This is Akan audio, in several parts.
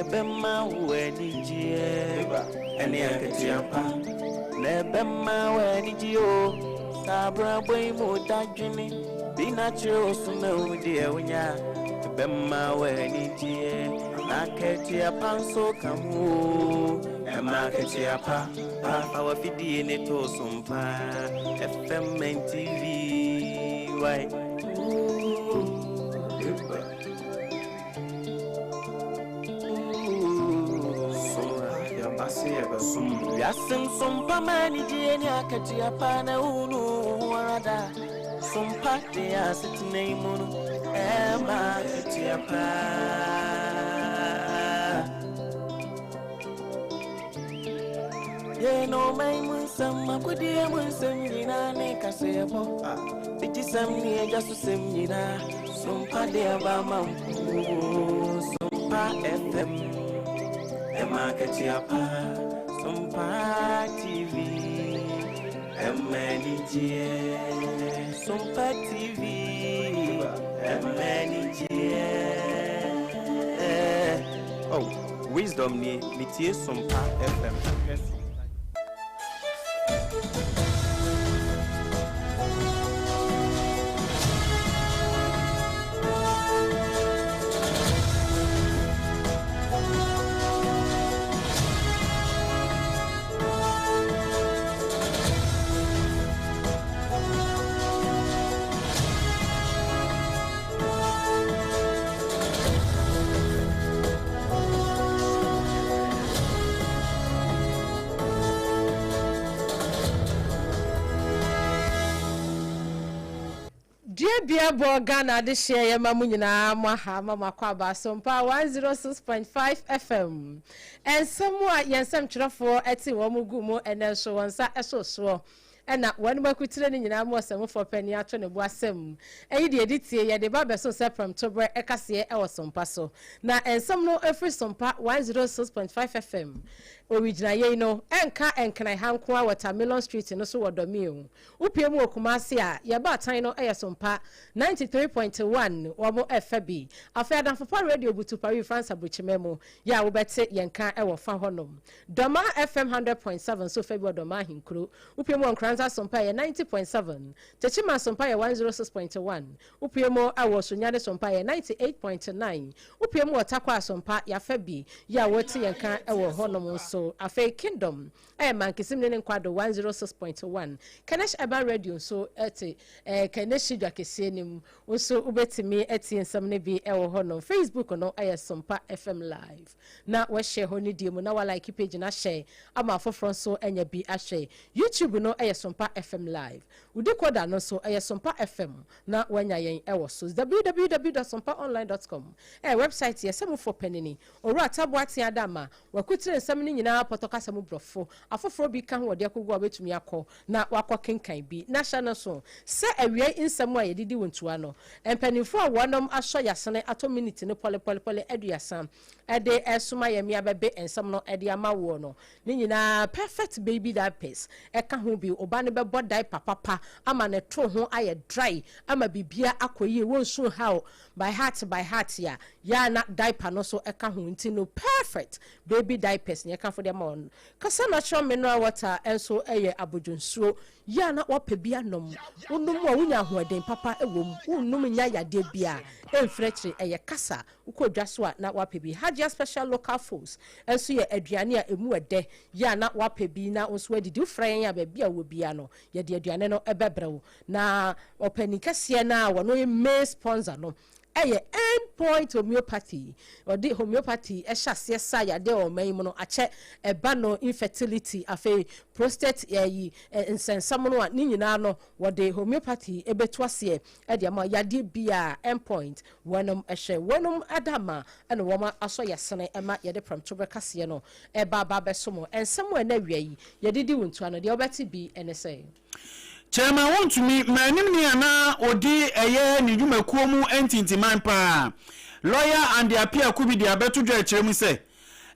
ɛbɛma wo anigyeɛ ɛne akatua pa na ɛbɛma wo anigyeɛ o Saa abrabɔ yi mu dadwene bi na kyerɛ wo so na wo deɛ wonya ɛbɛma wo anigyeɛ na akatua pa nso ka ho o Ɛma akatua pa pa fa w'afidie ne to so mpa FM and TV why Wiase nsompa ma anigyeɛ ne akatua pa na wonu wo ho ara da Sompa de asetena yi mu no ɛma akatua pa Yɛn ɔman mu nsɛm akodeɛ mu nsɛm nyinaa ne kaseɛbɔ Bigyesɛm ne agya so sɛm nyinaa Sompa de aba ma mpo Sompa FM ɛma akatua pa Sompa TV ɛma anigyeɛ Sompa TV ɛma anigyeɛ Oh, wisdom nie metie Sompa FM hwɛ Sompa Dua bia bɔ Ghana adehyeɛ yɛ ma mo nyinaa mo aha ma mo akɔ aba Asompa 106.5 FM. Nsɛm a yɛn nsɛmtwerɛfoɔ te wɔn gu mu ɛnɛ nso wɔn nsa so soɔ ɛna wɔn akutire no nyinaa mu ɔsɛmufoɔ panin ato ne bo asɛm. Ɛyi deɛ ɛdi tie yɛde ba bɛso sɛ prɛmtoberɛ ɛkaseɛ ɛwɔ Sompa so. Na nsɛm no ɛfiri Sompa 106.5 FM. Owigyina yei no ɛnka Nkran ha nko ara wɔ Tamilon Street no so wɔ Dɔmio. Wopue mu wɔ Kumasi a, yɛn baatan no yɛ Sompa 93.1, wɔn ɛfa bi. Afei Adamfopa Radio butu Paris, France aburokyima mu, yɛ a wobɛte yɛn nka wɔ fa hɔnom. Dɔmaa FM 100.7 nso fa bi wɔ Dɔmaa ahenkuro. Wopue mu wɔ Nkoranza Sompa ɛyɛ 90.7, Techiman Sompa yɛ 106.1, wopue mu wɔ Sunyani Sompa ɛyɛ 98.9, wopue mu wɔ Tarkwa Sompa, yɛafa bi, yɛ a wote yɛn nka wɔ hɔnom nso. Afei Kingdom ɛyɛ Mankesim ne ne Nkwado 106.1. Kenesh Urban Radio nso te eh, Keneshi dwa kɛseɛ no mu. Wo nso wobɛtumi atie nsɛm no bi wɔ hɔnom. Facebook no yɛ Sompa FM Live. Na wɔahyɛ hɔ no die mu na walike page no ahyɛ ama afoforɔ nso anya bi ahwɛ. YouTube no yɛ Sompa FM Live. Wo decoder no nso ɛyɛ Sompa FM na woanya yɛn wɔ so. www.sompaonline.com ɛyɛ website yɛ sɛ mufoɔ panini Owura Taboa Adama Wakutire nsɛm no nyinaa pɔtɔ kasa mu Borɔfo. Afoforɔ bi ka ho wɔde akɔgu a wobɛtumi akɔ na woakɔ kenkan bi. Na hyɛ no nso sɛ awiei nsɛm a yɛde di wo ntoa no, mpanimfoɔ a wɔnom asɔ yasene atɔ miniti no pɔlepɔlepɔle aduasa de resoma yɛn me abɛbe nsɛm no de ama woɔ no, ne nyinaa Perfect Baby Diapers ka ho bi. Wo ba no bɛbɔ diaper papa ama ne to ho ayɛ dry ama biribiara akɔ yie, wonsu nhaw By heart by heart a yɛ a na diaper no nso ka ho nti no perfect baby diapers na yɛkamfo de ama wɔn. Kasa natural mineral water nso yɛ abodwonsuo yɛ a na woapɛ bi anom. Wonom a wonya ahoɔden papa wɔ mu, wonnom nnya yadeɛ biara ɛmfiri akyire. Ɛyɛ kasa, wokɔ dwa so a na woapɛ bi. Hajia special local foods nso yɛ aduane a ɛmu ɛdɛ yɛ a na woapɛ bi na wo nso woadidi. Wofrɛ yɛn a baabi a wowɔ biara no yɛde aduane no bɛbrɛ wo. Na ɔpanin kɛseɛ no a wɔno yɛ main sponsor no yɛ End Point Homeopathy. Ɔde homeopathy hyɛ aseɛ sa yadeɛ wɔ ɔman yi mu no akyɛ ɛba no infertility afei prostate ɛyi nsɛnsɛm no a ne nyinaa no wɔde homeopathy ɛbɛtu aseɛ ɛde ama yadeɛ biara. End Point wɔnom ɛhwɛ wɔnom ada ama ɛna wɔn asɔ yɛsene ɛma yɛde prɛmtoberɛ kaseɛ no ɛba aba abɛso mo. Nsɛm a ɛna awia yi yɛde di wo ntoa no deɛ wobɛte bi ɛne sɛ. Chairman Wontumi, mmaranimni a na ɔdi ɛyɛ ne dwumakuo mu ntintiman paa, Lawyer Andy Appiah Kubi de abɛto dwa akyerɛ mu sɛ,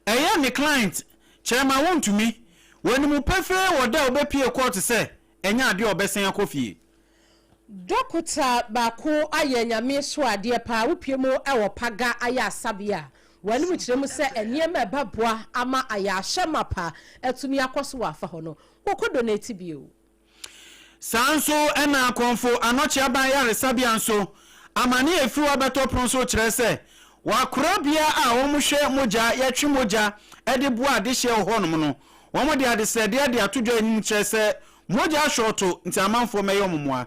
ɛyɛ ne client, Chairman Wontumi, wɔ ne mu pefee wɔ da a ɔbɛpue kɔɔto sɛ ɛnyɛ adeɛ a ɔbɛsan akɔ fie. Dɔkota baako ayɛ Nyame so adeɛ paa, wopue mu wɔ Paga ayɛ asabea a. Wɔn kyerɛ mu sɛ nneɛma a ɛbɛboa ama ayɛ ahyɛ mapa atumi akɔ so wɔ afa hɔ no, wɔkɔ donate bio. Saa nso na Akɔmfo Anɔkye Aban Ayaresabea nso, amane a ɛfiri hɔ abɛtɔ pono so kyerɛ sɛ wɔakora bea a wɔhwɛ mogya, yɛtwe mogya de boa adehyeɛ wɔ hɔnom no, wɔde adesrɛdeɛ de ato dwa anim kyerɛ sɛ mogya ahyɔɔto nti amanfoɔ mmɛyɛ wɔn mmoa.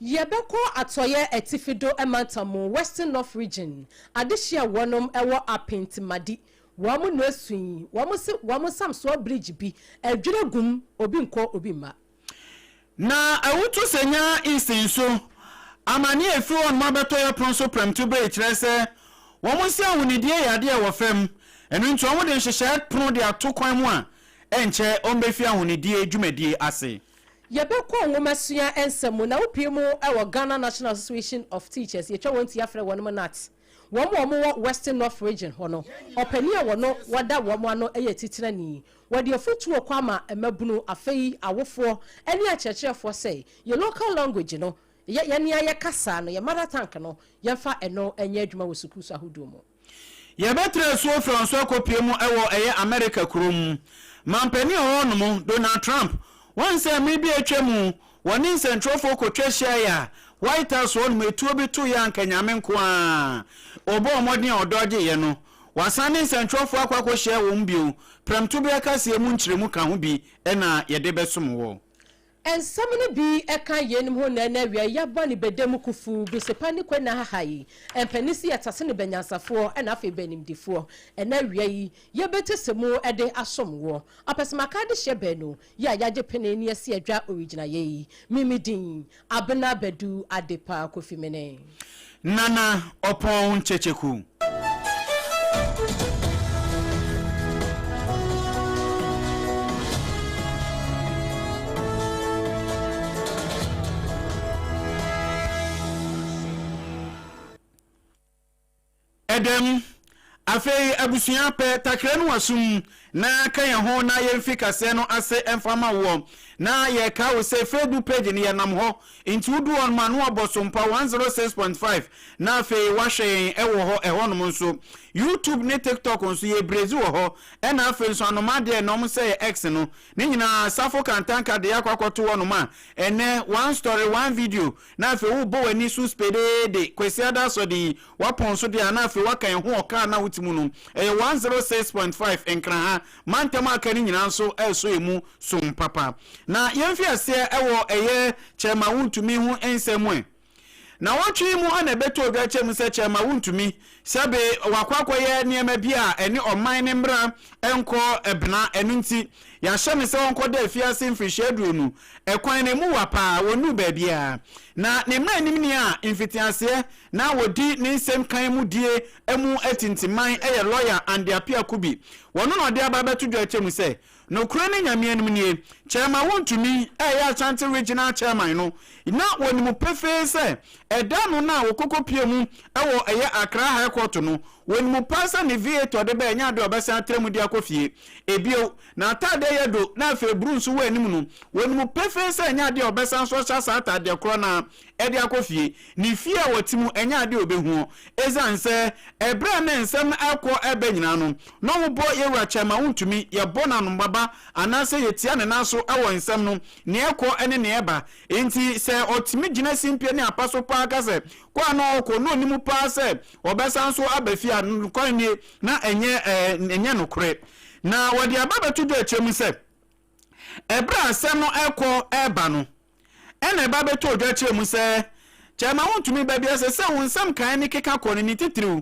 Yɛbɛkɔ Atɔeɛ Atifi Do Mantam mu, Western North Region, adehyeɛ a wɔnom wɔ Apentimadi, wɔn na esu yi, wɔn se wɔn nsamsoɔ bridge bi adwiri agu mu, obi nkɔ obi mma. Na awutu sɛ nya East nso, amane a ɛfiri hɔnom abɛtɔ yɛ pono so prɛmto bere kyerɛ sɛ wɔn se ahonidie yɛ adeɛ a ɛwɔ fam, ɛno nti wɔn de nhyehyɛɛ pono de ato kwan mu a ɛnkyɛ wɔn bɛfi ahonidie dwumadie ase. Yɛbɛkɔ nwomasua nsɛm mu na wopue mu wɔ Ghana National Association of Teachers, yɛtwa wɔn ti afrɛ wɔnom NAT, wɔn a wɔwɔ Western North Region hɔ no, ɔpanin a wɔno wɔda wɔn ano yɛ titenani. Wɔde afotuo kɔ ama mmabunu, afei awofoɔ ne akyerɛkyerɛfoɔ sɛ yɛ local language no, yɛ yɛn a yɛkasa no, yɛ mother tongue no, yɛmfa ɛno nyɛ adwuma wɔ sukuus ahodoɔ mu. Yɛbɛtra asuo frɛ nso akɔpue mu wɔ ɛyɛ Amerika kuro mu. Mampanin a ɔwɔ hɔ nom, Donald Trump, woahu sɛ mmere bi a atwa mu wɔne nsɛntwerɛfoɔ kɔtwa hyiaeɛ a White House hɔ nom etuo bi toeɛ a anka Nyame nko ara ɔbɔɔ mmɔden a ɔdɔgyeeɛ no, wasan ne nsɛntwerɛfoɔ akɔ akɔhyia wɔn bio. Prɛmtoberɛ kaseɛ mu nkyerɛmu ka ho bi na yɛde bɛsom woɔ. Nsɛm no bi ka yeinom ho na ɛnnɛ awia yi yɛabɔ ne bɛdɛ mu kufuu, besepa ne kwe na haha yi, mpanin se yɛtase no bɛnyansafoɔ ɛna afei bɛnimdifoɔ. Ɛnnɛ awia yi yɛbɛte se mo de asom woɔ. Apɛsɛmaka adehyeɛ baanu yi a yɛagye pene ne yɛasi adwa origyinaeɛ yi, me me din, Abena Badu Adepa Kofi Mene. Nana Ɔpɔn Kyekyeku. Ɛdɛm, Afei abusua, pɛ takra no w'asom na ka yɛn ho na yɛmfi kaseɛ no ase mfa ma woɔ. Na yɛrekae wo sɛ Facebook page no yɛnam hɔ, nti wodu hɔ nom a na wabɔ Sompa 106.5 na afei woahwɛ yɛn wɔ hɔ ɛhɔnom nso. YouTube ne TikTok nso yɛbrezi wɔ hɔ, ɛna afei nso anomaa deɛ na wɔn sɛ yɛ X no, ne nyinaa Safo Kantanka de akɔ akɔto hɔnom a ɛnnɛ one story one video na afei wobɔ w'ani so spedeede Kwasiada asɔde yi W'apɔn so deɛ a na afei w'aka ɛho ɔka a na wote mu no, ɛyɛ 106.5 Nkran ha, mantam a aka no nyinaa nso ɛresɔ yɛn mu som papa. Na yɛn fi aseɛ ɛwɔ ɛyɛ Kyɛrema Wontumi ho nsɛm mu ɛ. Nawɔtwe yi mu na ɛbɛtɔ odwa kyɛ mu sɛ Kyɛrema Wontumi sɛbe wakɔ akɔyɛ nneɛma bi a ɛne ɔman no mmara nkɔ bena, ɛno nti yɛahyɛ no sɛ ɔnkɔda afiase mfirihyia 20. Ɛkwan no ɛmu wa paa, wɔnnuu baabiara. Na ne mmaranimni a mfitiaseɛ na wɔdi ne nsɛm kan mu die mu atintiman yɛ lɔya Andy Appiah Kubi. Wɔno na ɔde aba abɛto dwa akyɛ mu sɛ, Nokorɛ ne Nyame anim nie, Chairman Wontumi a ɛyɛ Ashanti Regional Chairman no, na wɔnim pefee sɛ ɛda no no a wɔkɔkɔ pue mu wɔ ɛyɛ Accra High Court no, wɔnim paa sɛ ne V8 ɔde baɛ nyɛ adeɛ a ɔbɛsan atra mu de akɔ fie. Ebio, n'ataadeɛ yɛ do na afei bruu nso wɔ anim no, wɔnim pefee sɛ ɛnyɛ adeɛ a ɔbɛsan nso ahyɛ saa ataadeɛ korɔ no ara de akɔ fie. Ne fie a ɔte mu, ɛnyɛ ade a obehu hɔ. Esiane sɛ ɛberɛ a na nsɛm no rekɔ reba nyinaa no, na wɔbɔ yɛn wura kyɛ ma wontumi, yɛbɔ no anombaba anaasɛ yɛtia ne nan so wɔ nsɛm no nea ɛkɔ ne nea ɛba. Enti sɛ ɔtumi gyina simpie ne apa so paa ka sɛ kɔ a na ɔrekɔ, na ɔnim paa sɛ ɔbɛsan nso aba fie a, nokware nie, na ɛnyɛ ɛnyɛ nokorɛ. Na wɔde aba bɛto dwa akyerɛ mu sɛ, ɛberɛ a asɛm no rekɔ reba no, Ɛnna ɛba bɛtɔɔ dwa kyerɛɛ mu sɛ, Kyɛ ma wontumi ba bi ɛsɛ sɛ wo nsɛm kan ne keka kɔ no ne titiriw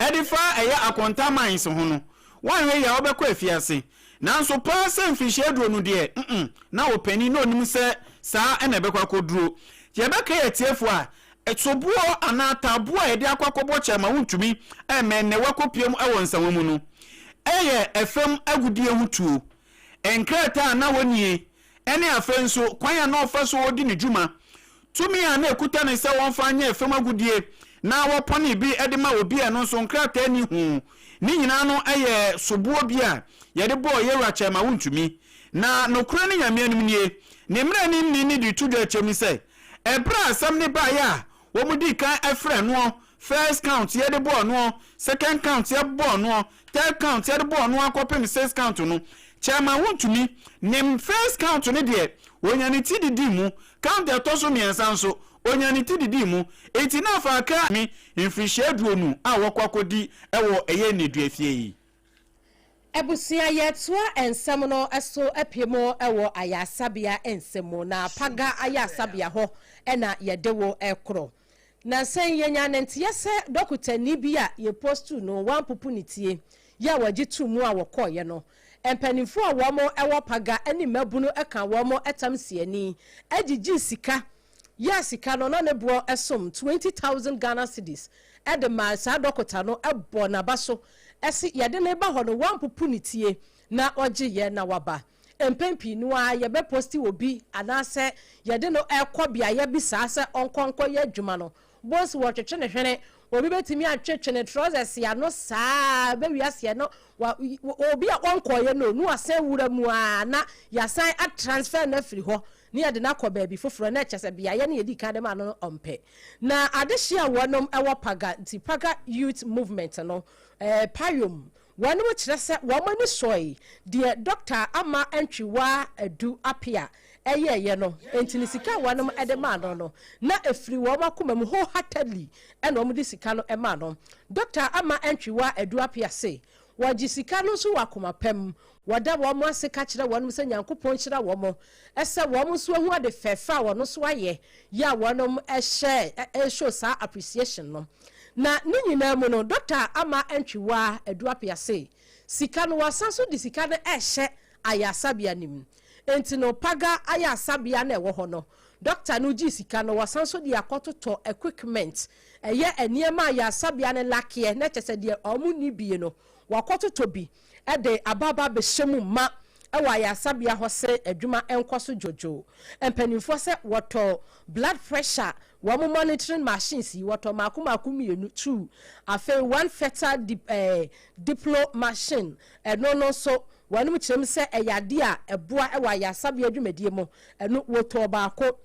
ɛde fa ɛyɛ Akonta Mines ho no, woanhwɛ yie a wobɛkɔ afiase. Nanso paa sɛ mfirihyia 20 deɛ, mm, na ɔpanin na ɔnim sɛ saa na ɛbɛkɔ akɔduro. Yɛbɛkae atiefoɔ a, soboɔ anaa taaboɔ a yɛde akɔ akɔbɔ kyɛ ma wontumi mmɛn nnɛ woakɔpue mu wɔ nsawa mu no, ɛyɛ ɛfam agodie ho tuo. Nkrataa a na wɔnnie ne afei nso kwan a na ɔfa so di ne dwuma, tumi a na ɛkuta no sɛ wɔmfa nyɛ fam agodie na wɔpɔne bi de ma obi a ɛno nso nkrataa nni ho, ne nyinaa no yɛ soboɔ bi a yɛde bɔɔ Yɛwura Kyɛrema Wontumi. Na nokorɛ ne Nyame anim nie, ne mmaranim ni ne de to dwa kyɛm sɛ, ɛberɛ a asɛm no baeɛ a wɔdii kan frɛɛ noɔ. First count yɛde bɔɔ noɔ, second count yɛbɔɔ noɔ, third count yɛde bɔɔ noɔ akɔpem sixth count no, Chairman Wontumi ne first count no deɛ, ɔnya ne ti didi mu. Count ɛtɔ so mmiɛnsa nso, ɔnya ne ti didi mu. Enti na afa aka mi mfirihyia 20 a wɔkɔ akɔdi ɛwɔ ɛyɛ nneduafie yi. Abusua, yɛtoa nsɛm no so apue mu wɔ ayasabea nsɛm mu, na Paga ayasabea hɔ ɛna yɛde wo ɛkorɔ. Na sɛn yɛnya ne nteɛ sɛ dɔkotani bi a yɛpostu no wampopo ne tie yɛ a wɔgye to mu a wɔkɔɔyɛ no, mpanimfoɔ a wɔn wɔ Paga ne mmabunu ka wɔn tam siani agyegye sika yɛ sika no na ne boɔ som 20,000 Ghana cedis ɛde ma saa dɔkota no, ɛbɔ n'aba so ɛsi yɛde ne ba hɔ no wampopo ne tie na ɔgye yɛ na waba. Mpɛn pii no a yɛbɛposti wɔ bi anaasɛ yɛde no ɛkɔ beaeɛ bi saa sɛ ɔnkɔ nkɔyɛ adwuma no, bonsi wɔtwetwe ne hwene, obi bɛtumi atwetwe ne trousers ano saa bɛwi aseɛ no wa obi a ɔnkɔɔyɛ no no asan wura mu a na yɛasan atransfer no afiri hɔ ne yɛde no akɔ baabi foforɔ, na ɛkyɛ sɛ beaeɛ no yɛdi kan de ma no no ɔmpɛ. Na adehye a wɔnom ɛwɔ Paga nti Paga Youth Movement no, payom wɔnom kyerɛ sɛ wɔn ani sɔe deɛ Dɔkta Ama Ntwiwa Adu Apia ɛyɛɛyɛ no. Nti ne sika a wɔnom de maa no no na efiri wɔn akoma mu, wholeheartedly ɛna wɔn de sika no maa no. Dɔkta Ama Ntwiwa Adu Apia se wɔgye sika no nso wɔ akoma pam, wɔda wɔn ase ka kyerɛ wɔn sɛ Nyankopɔn nhyira wɔn, ɛsɛ wɔn nso ahu ade fɛɛfɛ a wɔn nso ayɛ yɛ a wɔnom ɛhyɛ ɛhyɛ saa appreciation no. Na ne nyinaa mu no, Dɔkta Ama Ntwiwa Adu Apia se sika no wasan so de sika no ɛhyɛ ayasabea nim. Nti no Paga ayasabea na ɛwɔ hɔ no, dɔkta no gye sika no, wasan so de akɔtotɔ equipment, ɛyɛ nneɛma a ayasabea no lakeɛ, na kyɛ sɛ deɛ ɔmo ni bie no wakɔtotɔ bi ɛde ababa abɛhyɛ mu ma ɛwɔ ayasabea hɔ sɛ adwuma nkɔ so dwodwo. Mpanimfoɔ sɛ wɔtɔ blood pressure wɔn monitoring machines yi, wɔtɔ mako mako mmienu, two. Afei one fetal diplo machine, ɛno no nso wɔn kyerɛ mu sɛ ɛyɛ adeɛ a ɛboa ɛwɔ ayasabea dwumadie mu, ɛno wɔtɔ baako.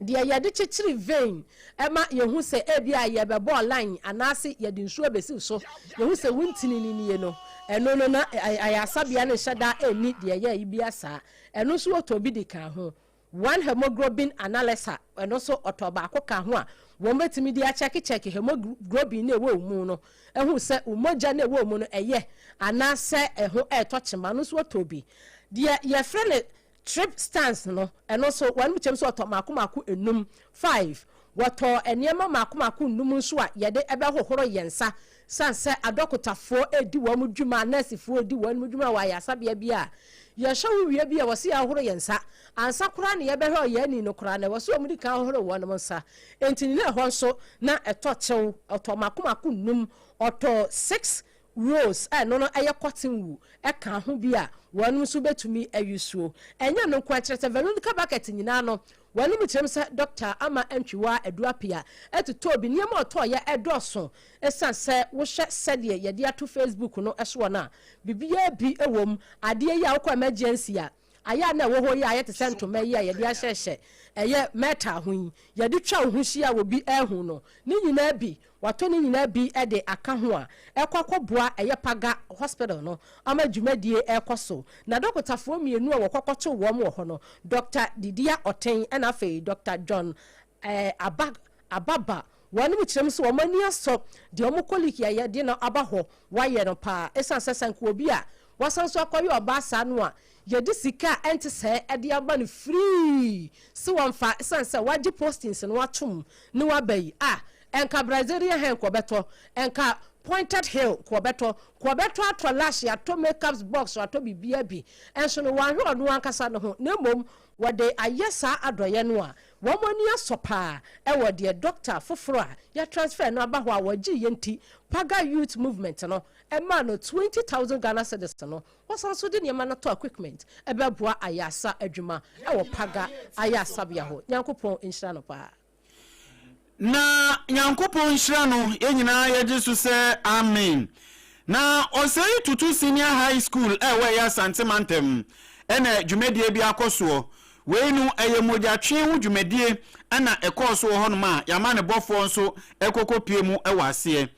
Deɛ yɛde kyekyere vein ɛma yɛhu sɛ ebi a yɛbɛbɔ line anaasɛ yɛde nsuo bɛsi so yɛhu sɛ wuntini ni nie no, ɛno no na ayasabea no nhyɛ da ɛni deɛ ɛyɛ yi bi asa, ɛno nso wɔtɔ bi de ka ho. One hemoglobin analyzer, ɛno nso ɔtɔ baako ka ho a wɔn bɛtumi de akyɛkekyɛke hemoglobin na ɛwɔ mu no, ɛho sɛ mogya na ɛwɔ mu no ɛyɛ anaasɛ ɛho ɛɛtɔ kyema no nso ɔtɔ bi. Deɛ yɛfrɛ no trip stands no, ɛno nso wɔn kyɛm sɛ ɔtɔ mako mako enum, five. Wɔtɔ nneɛma mako mako nnum nso a yɛde ɛbɛhohoro yɛn nsa san sɛ adɔkotafoɔ edi wɔn dwuma, nɛɛsefoɔ edi wɔn dwuma wɔ ayasabea bi a yɛhyɛ wo wie bi a wɔsi ahohoro yɛn nsa ansa koraa na yɛbɛhwɛ ɔyɛ ani no koraa na wɔsi wɔn di kan ahohoro wɔn nsa. Nti ne ɛhɔ nso na ɛtɔ kyɛw, ɔtɔ mako mako nnum. Ɔtɔ six rolls, ɛno no ɛyɛ cotton wool, ɛka ho bi a wɔn nso bɛtumi ayi suo. Ɛnyɛ no nko, akyerɛ sɛ Veronica bucket nyinaa no, wɔn mu kyerɛm sɛ Dɔkta Ama Ntwiwa Adu Apia ɛtotɔ bi. Nneɛma ɔtɔɔyɛ ɛdɔɔso, ɛsiane sɛ wohyɛ sɛdeɛ yɛde ato Facebook no ɛsoɔ no a, biribiara bi ɛwɔ mu. Adeɛ yi a wokɔ emergency a ayɛ a na ɛwɔ hɔ yi a ayɛ te sɛ ntoma yi a yɛde ahyɛhyɛ ɛyɛ metal ho yi, yɛde twa wo ho hyia wɔ bi ɛho no, ne nyinaa bi watɔ, ne nyinaa bi de aka ho a ɛkɔ akɔboa ɛyɛ Paga Hospital no ama dwumadie ɛkɔ so. Na dɔkotafoɔ mmienu a wɔkɔkɔto wɔn wɔ hɔ no, Dr Didia Ɔten ɛna afei Dr John aba ababa, wɔn mu kyerɛm sɛ wɔn ani asɔ deɛ wɔn colleague a yɛde no aba hɔ wayɛ no paa, ɛsiane sɛ sanko obi a wasan so akɔyɛ ɔbaa saa no a yɛde sika a ɛnte sɛ ɛde aba no firii si wɔn fa, ɛsiane sɛ wagye postings no atom ne waba yi a, ɛnka Brazilian hair kɔbɛtɔ, ɛnka pointed heel kɔbɛtɔ, kɔbɛtɔ atɔ lash, atɔ makeup box, atɔ biribiara bi, ɛnso no wɔahwɛ ɔno ankasa no ho, na mmom wɔde ayɛ saa adɔyɛ no a wɔn ani asɔ paa ɛwɔ deɛ dɔkta foforɔ a yɛtransfer no aba hɔ a wɔgye yɛn. Ti Paga Youth Movement no ɛmaa no 20,000 Ghana cedis no, wɔsan so de nneɛma no tɔ equipment ɛbɛboa ayasa adwuma ɛwɔ Paga ayasabea hɔ. Nyankopɔn nhyira no paa. Na Nyankopɔn nhyira no, yɛn nyinaa yɛgye so sɛ amen. Na Ɔsɛe Tutu Senior High School ɛwɔ ɛyɛ Asante mantam ɛna dwumadie bi akɔ soɔ. Wei no ɛyɛ mogyatwe ho dwumadie na ɛkɔɔ so wɔ hɔnom a y'amanebɔfoɔ nso kɔkɔ pue mu wɔ aseɛ.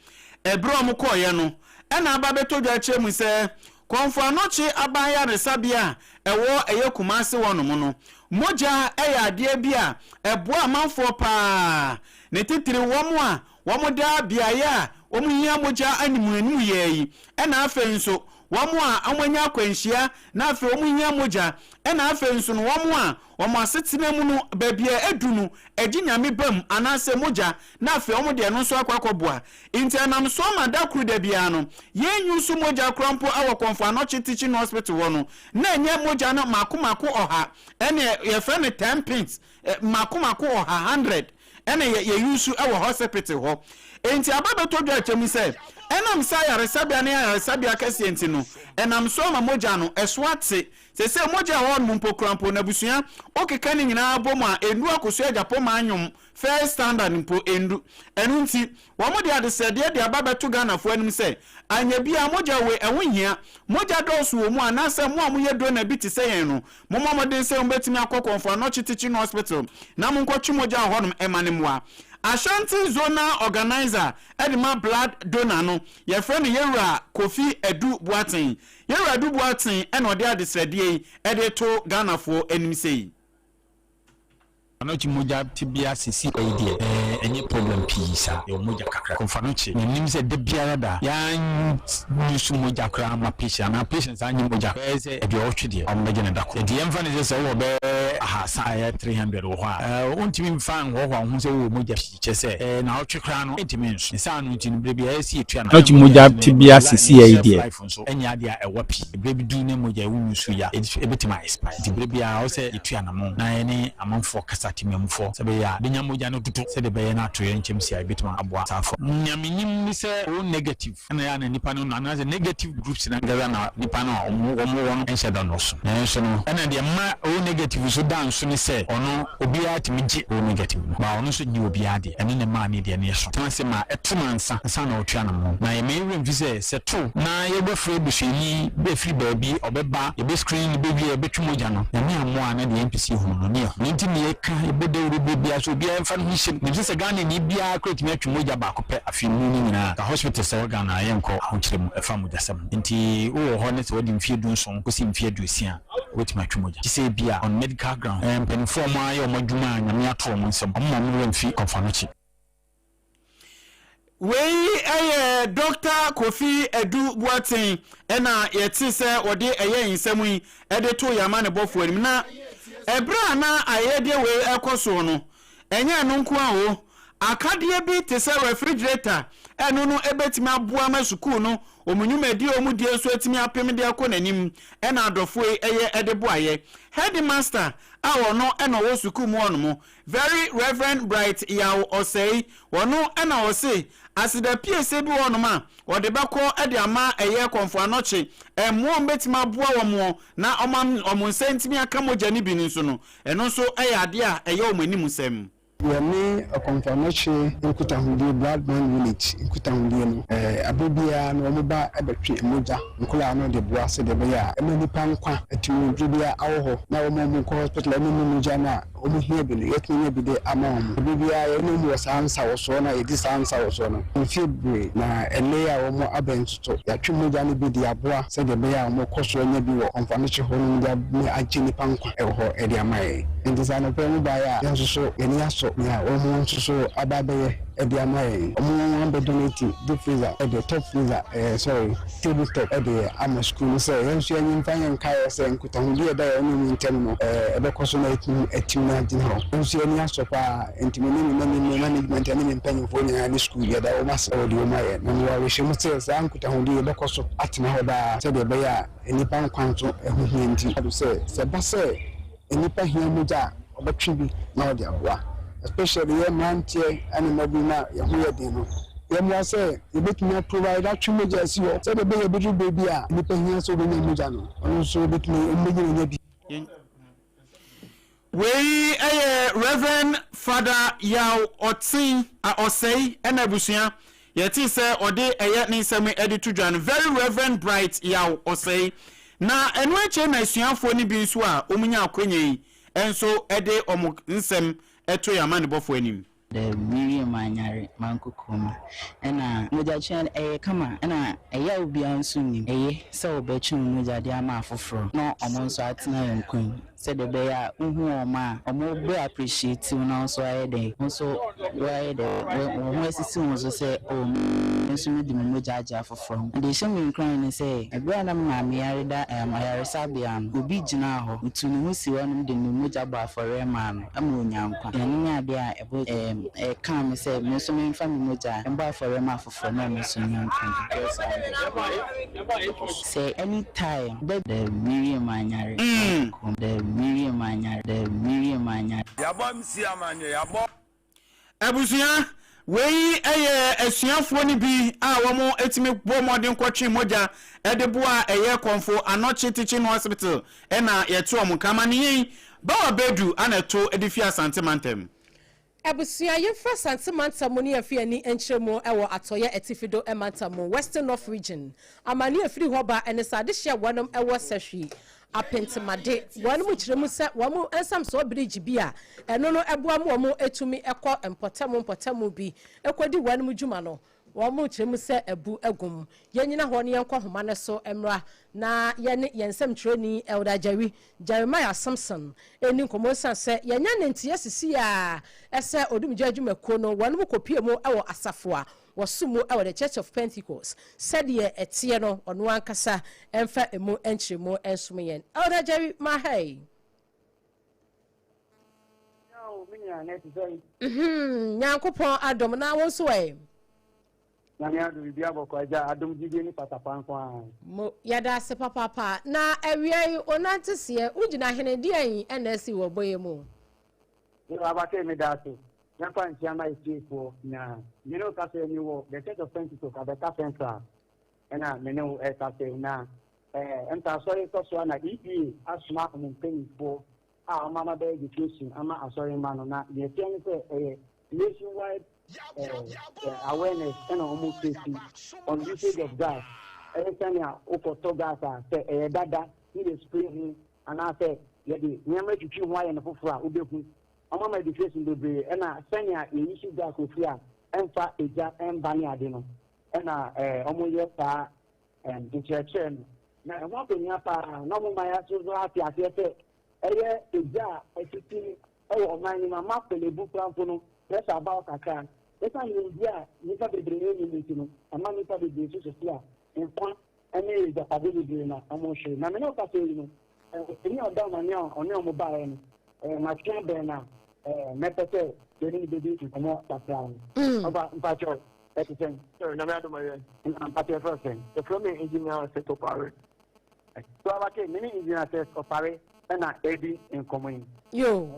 Ɛberɛ a wɔkɔeɛ no na aba bɛtɔ dwa kyerɛ mu sɛ Kɔmfo Anokye Aban Ayaresabea a ɛwɔ ɛyɛ Kumase hɔnom no, mogya yɛ adeɛ bi a ɛboa amanfoɔ pa ara, ne titiriw wɔn a wɔda beaeɛ a wɔhia mogya animuanimuyɛ yi, ɛna afei nso wɔn a wɔanya akwanhyia na afei wɔhia mogya, ɛna afei nso no wɔn a wɔn asetena mu no baabi a adu no agye Nyame ba mu anaasɛ mogya na afei wɔn de ɛno nso akɔ akɔboa. Nti ɛnam so ama da koro da biara no yɛn use mogya koraa mpo wɔ Komfo Anokye Teaching Hospital hɔ no na ɛnyɛ mogya no mako mako ɔha ɛne yɛfrɛ no 10 pints mako mako ɔha, 100, ɛna yɛ yɛ use wɔ hospital hɔ. Enti aba bɛtɔ dwa kyɛ mu sɛ ɛnam sɛ ayaresabea no yɛ ayaresabea kɛseɛ nti no, ɛnam so ama mogya no ɛso ate. Seesei mogya a ɛwɔ hɔnom mpo koraa mpo no abusua wokeka ne nyinaa bɔ mu a ɛndu Akosua Agyapong Anwom first standard mpo ɛndu. Ɛno nti Wɔde adesrɛdeɛ de aba bɛto Ghanafoɔ anim sɛ, anyɛ biara mogya wei ɛho nhia, mogya dɔɔso wɔ mu anaasɛ mo a moyɛ donor bi te sɛ yɛn no, mommɔ mmɔden sɛ mobɛtumi akɔ Komfo Anokye Teaching Hospital na monkɔtwe mogya wɔ hɔnom ɛma no mmoa. Ashanti Zonal Organiser de ma Blood Donor no, yɛfrɛ no Yɛwura Kofi Adu Boateng. Yɛwura Adu Boateng na ɔde adesrɛdeɛ yi de reto Ghanafoɔ anim sei. Anokye mogya tebea sisi yi deɛ ɛɛ ɛnyɛ problem pii saa, yɛwɔ mogya kakra. Komfo-Anokye, mennim sɛ da biara da yɛan use mogya koraa ama patient anaa patients annye mogya bɛyɛ sɛ aduɔwɔtwe deɛ wɔn bɛgye no da koro. Nti yɛmfa no sɛ sɛ wowɔ bɛyɛ ahaasa a ɛyɛ 300 wɔ hɔ a ɛɛ wontumi mfa nhoahoa wo ho sɛ wowɔ mogya pii kyerɛ sɛ ɛɛ naawɔtwe koraa no ɛntumi nso. Ne saa no nti no berɛ biara ɛyɛ sɛ yɛtua Anokye mogya tebea sisi yi deɛ. Life nso ɛnyɛ adeɛ a ɛwa pii. Berɛ bi du na mogya a ɛwɔ mu nso ya, ɛbɛtumi a expire. Nti berɛ biara ɛwɔ sɛ yɛtu anamɔn na yɛne amanfoɔ kasa, temanmufoɔ, sɛ ɛbɛyɛ a yɛbɛnya mogya no dodo sɛdeɛ ɛbɛyɛ na atoyerɛnkyɛm si a yɛbɛtumi aboa saa fo. Nea menim ne sɛ O negative na ɛyɛ a na nnipa no anaasɛ negative groups no ankasa na nnipa no a wɔn wɔ no nhyɛ da nnɔɔso. Nanso no ɛna deɛ ɛma O negative nso da nso ne sɛ ɔno obiara tumi gye O negative no, but ɔno nso nnye obiara deɛ. Ɛno na ɛmaa ne deɛ no yɛ so. Tena ase ma ɛto no ansa ansa na ɔretu anamɔn. Na yɛma yɛn werɛ mfi sɛ, sɛ ɛto na yɛbɛfrɛ busuani bi afiri baabi, ɔbɛba, yɛbɛ screen no bɛwie a yɛbɛtwe mogya no, Nyame ammoa a na deɛ yɛmpɛ sɛ yɛhunu no ne yɛhu. Ɛno nti na yɛka, yɛbɔ dawuro berɛ biara sɛ obiara mfa ne ho nhyɛ mu. Menim sɛ sɛ Ghanani biara koraa tumi atwe mogya baako pɛ afe mu no nyinaa a, nka hospitals a ɛwɔ Ghana a yɛnkɔ ahokyerɛ mu ɛfa mogyasɛm ho. Nti wowɔ hɔ ne sɛ wadi mfeɛ dunson kɔsi mfeɛ aduosia a, wobɛtumi atwe mogya. Gye sɛ ebia on medical grounds. Mpanimfoɔ a wɔayɛ wɔn adwuma a Nyame ato wɔn nsam, wɔmma wɔn werɛ mfi Kɔmfoanokye. Wei yɛ Dɔkta Kofi Adu Boateng na yɛte sɛ ɔde ɛyɛ nsɛm yi de too yɛn amanebɔfoɔ anim. Na ɛberɛ a na ayɛyɛdeɛ wei rekɔ soɔ no, ɛnyɛ ɛno nko ara o, akadeɛ bi te sɛ refrigerator, ɛno no ɛbɛtumi aboa ma sukuu no wɔn nnwumadie a wɔn die nso atumi apem de akɔ n'anim ɛna adɔfoɔ yi ɛyɛ de boayɛ. Headmaster a ɔno na ɔwɔ sukuu mu hɔnom, Very Reverend Bright Yaw Osei, ɔno na ɔse aseda piesie bi wɔ hɔnom a ɔde bɛkɔ de ama ɛyɛ Kɔmfo Anɔkye mmoa a wɔbɛtumi aboa wɔn na wɔn wɔn nsa ntumi aka mogya no bi no nso no, ɛno nso yɛ adeɛ a ɛyɛ wɔn animsɛm. Yɛne Ɔkɔmfo Anɔkye nkutahodie, Blood Bank Unit nkutahodie no, aberɛ biara no wɔba bɛtwe mogya nkoraa no de boa sɛdeɛ ɛbɛyɛ a ɛma nnipa nkwa atumi berɛ biara awɔ hɔ na wɔn a wɔkɔ hospital a wɔnni mogya no a wɔhia bi no, yɛatumi anya bi de ama wɔn. Bere biara yɛne wɔn wɔ saa nsawɔsoɔ no a yɛdi saa nsawɔsoɔ no mfeɛ bebree, na ɛnnɛ yi a wɔn abɛn nso so, yɛatwe mogya no bi de aboa sɛdeɛ ɛbɛyɛ a wɔkɔ so anya bi wɔ Ɔmfanohye hɔ nom de atumi agye nnipa nkwa wɔ hɔ de ama yɛn. Enti sɛ anɔpa yi wɔbaeɛ a, yɛn nso so yɛn ani asɔ nea wɔn nso so aba abɛyɛ de ama yɛn. Wɔn abɛ donate deep freezer de, top freezer, eh, sorry. Table top de ama sukuu no sɛ yɛn nso yɛnye mfa nyɛ nkaeɛ sɛ nkutahodie a ɛda yɛne wɔn ntam no ɛbɛkɔ so na yɛatumi atim na agyina hɔ. Yɛn nso yɛn ani asɔ pa ara, enti me ne me me management ne me mpanimfoɔ nyinaa ne sukuu yɛda wɔn ase wɔ deɛ wɔayɛ na mewɔ awerɛhyɛmu sɛ saa nkutahodie yi bɛkɔ so atena hɔ daa sɛdeɛ ɛbɛyɛ a nnipa nkwa nso ho hia nti. Sɛ sɛ ɛba sɛ Nnipa hia mogya a, wɔbɛtwe bi na wɔde aboa. Especially yɛn mmeranteɛ ne mmabunu no a yɛn ho yɛ den no, yɛmmoa sɛ yɛbɛtumi a provide atwe mogya asi hɔ sɛdeɛ ɛbɛyɛ ɛbɛduru berɛ bi a nnipa hia sɛ wɔbɛnya mogya no, ɔno nso ɔbɛtumi, wɔbɛnya anya bi. Wei yɛ Rev. Father Yaw Ɔtsen a Ɔsɛe na abusua Yɛtee sɛ ɔde ɛyɛ ne nsɛm de to dwa no, Very Reverend Bright Yaw Osei. Na ɛno akyire na asuafoɔ no bi nso a wɔnya akwanya yi nso de wɔn nsɛm to yɛn amanebɔfoɔ anim. Dɛ Miriam anyare mankokoma na mogyatwe no ɛyɛ kama na ɛyaw biara nso nnim. Eye sɛ wobɛtwe wo mogya de ama afoforɔ na wɔn nso atena yɛn nkwa mu sɛdeɛ ɛbɛyɛ a wohu wɔn a wɔn bɛ appreciate wo na wo nso ayɛ dɛn wo nso woayɛ dɛn wo ho asisi wo so sɛ oh me nso mede me mogya agye afoforɔ ho. Deɛ ɛhyɛ me nkuran ne sɛ ɛberɛ a na me maame yare da ayaresabea no obi gyinaa hɔ ɔtuu ne ho sii hɔnom de ne mogya bɔɔ afɔreɛ maa no. ma onya nkwa. Ɛno ne adeɛ a ɛbɔ ɛɛm ɛkaa me sɛ me nso memfa me mogya mmɔ afɔreɛ mma afoforɔ na wɔn nso nnya nkwa bi. Sɛ any time bɛ. Dɛ Miriam anyare dɛ Miriam anyare dɛ Miriam anyare. Yɛabɔ MC amanyɛ yɛabɔ. Abusua, wei yɛ asuafoɔ no bi a wɔtumi bɔ mmɔden kɔtwe mogya de boa ɛyɛ Kɔmfo Anɔkye Teaching Hospital na yɛto wɔn nka. Amanneɛ yi, Bawa Badu na ɛto de fi Asante mantam. Abusua, yɛmfiri Asante mantam mu ne yɛmfa yɛn ani nkyerɛ mu wɔ Atɔeɛ Atifido mantam mu, Western North Region. Amanneɛ a ɛfiri hɔ ba ne sɛ adehyeɛ a wɔnom wɔ Sahwi Apentemade, wɔnom kyerɛ mu sɛ wɔn nsamsoɔ bridge bi a ɛno no boa ma wɔn tumi kɔ mpɔtamu mpɔtamu bi kɔdi wɔnom dwuma no, wɔn kyerɛ mu sɛ abu agu mu. Yɛnyina hɔ na yɛnkɔ nhoma no so mmra na yɛne yɛn nsɛmtwerɛni Elder Jerry, Jeremiah Simpson, nni nkɔmmɔ ɛsiane sɛ yɛanya ne nteɛ sisi a ɛsɛ Odumgya adwumakuo no wɔnom kɔpue mu wɔ asafo a wɔsom mu wɔ The Church of Pentecost sɛdeɛ ɛteɛ no, ɔno ankasa mfa ɛmu nkyerɛmu nsom yɛn. Elder Jerry Mahai. Nyankopɔn adom na wo nso ɛ? Nyame adom biribi abɔkɔ agya adom gyidie ne patapa nko ara. Mo, yɛda ase papaapa. Na awia yi, onante seɛ, wogyina hene, deɛn ɛna asi wɔ bɔyɛ mu? Yo, Abakay meda ase. Mɛfa nkyia ma atiefoɔ nyinaa. Me ne wo kasa yi, mewɔ The Church of Pentecost, Abɛka Central ɛna me ne wo ɛrekasa yi. Na eh, ɛmta asɔre kɔ so a na EPA asoma wɔn mpanimfoɔ a wɔn ama bɛyɛ education ama asɔre mma no. Na deɛ ɛteɛ ne sɛ ɛyɛ nationwide eh, eh, awareness ɛna wɔn create on usage of gas. Ɛne sɛnea wokɔtɔ gas a sɛ ɛyɛ dada ne yɛ spray ho anaasɛ yɛde nneɛma atwitwi ho ayɛ no foforɔ a wobɛhu. Wɔama education bebree ɛna sɛnea yɛ use gas wɔ fie a ɛmfa egya ɛmba ne ade no ɛna wɔyɛ saa nkyerɛkyerɛ no. Na ɛho akɔhia paa na wɔn ma yɛaso so ate aseɛ sɛ ɛyɛ egya a ɛsisi ɛwɔ ɔman no mu ama Korle-Bu koraa mpo no pressure aba hɔ kakra. Ɛsiane nimdeɛ a nnipa bebree nnim nti no ɛma nnipa bebree nso sisi a nkwa ne agyapade bebree na wɔhwere. Na me ne wo kasa yi no, ɔpanin a ɔda amane a ɔne wɔn baeɛ no, matwe abɛn na mɛpɛ sɛ yɛne no bɛdi nkɔmmɔ kakra no. Ɔba, mpakyɛw, ɛte sɛn? Nyame adom ɛyɛ. Na mpakyɛw yɛfrɛ wo sɛn? Yɛfrɛ me Engineer Seth Opare. So abake, me ne Engineer Seth Opare na ɛredi nkɔmmɔ yi. Yoo.